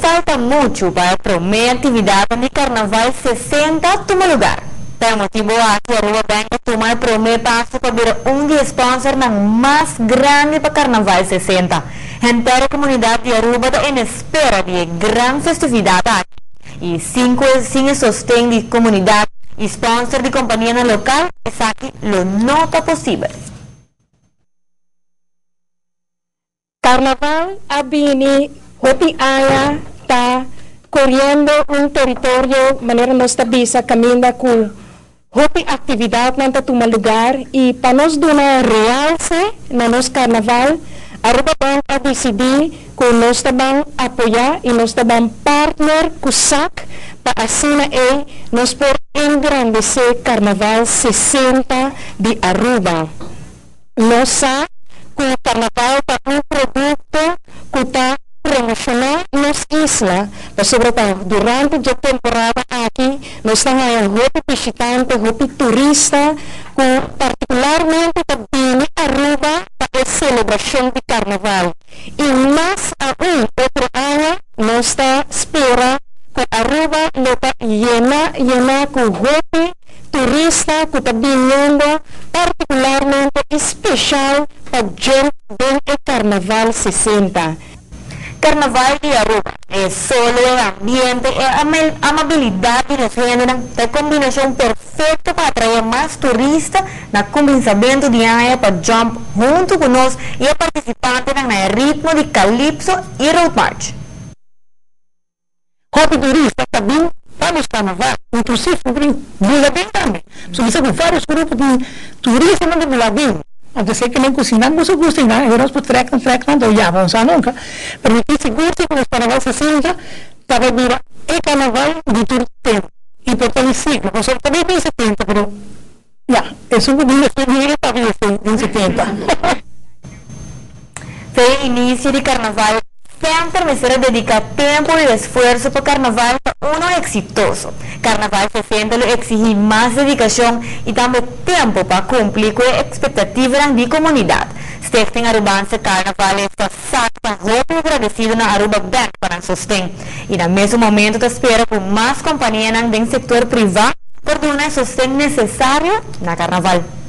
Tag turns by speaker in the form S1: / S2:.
S1: falta mucho pa e prome actividadnan di Carnaval 60 tuma lugar. Pa e motibo aki Aruba Bank a tuma e prome paso pa bira un di e sponsornan mas grandi pa Carnaval 60. Henter e comunidad di Aruba ta en espera di e gran festividad aki y sin cu e sin e sosten di comunidad y sponsor di companianan local esaki lo no ta posibel.
S2: Carnaval a bini hopi aña ta coriendo un teritorio manera nos ta bisa caminda cu hopi actividadnan ta tuma lugar y pa nos duna realce na nos Carnaval, Aruba Bank a dicidi cu nos ta ban apoya y nos ta ban partner cu sac pa asina ey nos por engrandece Carnaval 60 di Aruba. Nos sa ku karnaval ta un produkto ku ta promoshoná nos isla, pasobra ta durante dje temporada aki nos ta haña hopi bishitante, hopi turista ku partikularmente ta bini Aruba pa e selebrashon di karnaval. I mas aun otro aña nos ta spera ku Aruba lo ta yena yena ku hopi Turista ku ta biniendo partikularmente i speshal pa djump den e Karnaval 60.
S1: Karnaval di Aruba, e solo, e ambiente, e amabilidat di nos hendenan ta e kombinashon perfekto pa atraé mas turista na kuminsamentu di aña pa djump huntu ku nos i e partisipantenan na e ritmo di Calypso i Road March.
S3: Hopi turista ta bin pa nos carnaval, inclusive ta bin bula bin tambe. So mi sa cu varios grupo di turistanan ta bula bin. Anto esey ke men cu si nan gusta gusta y nan nos por trek nan trek nan to ya bo no sa nunca. Pero mi tin sigur si cu nos carnaval 60 ta bay bira e carnaval di tur tempo y por ta di siglo. Pasobra ta bay bin 70 pero ya esun cu bin despues di ta bin den 70.
S1: Fe inicio di Carnaval semper mester a dedica tempo y esfuerzo pa Carnaval ta uno exitoso. Carnaval 60 lo exigi mas dedicacion y tambe tempo pa cumpli cu e expectativanan di comunidad. Stichting Arubaanse Carnaval esta SAC ta hopi agradecido na Aruba Bank pa nan sosten y na mesun momento ta spera cu mas companianan den sector priva por duna e sosten necesario na Carnaval.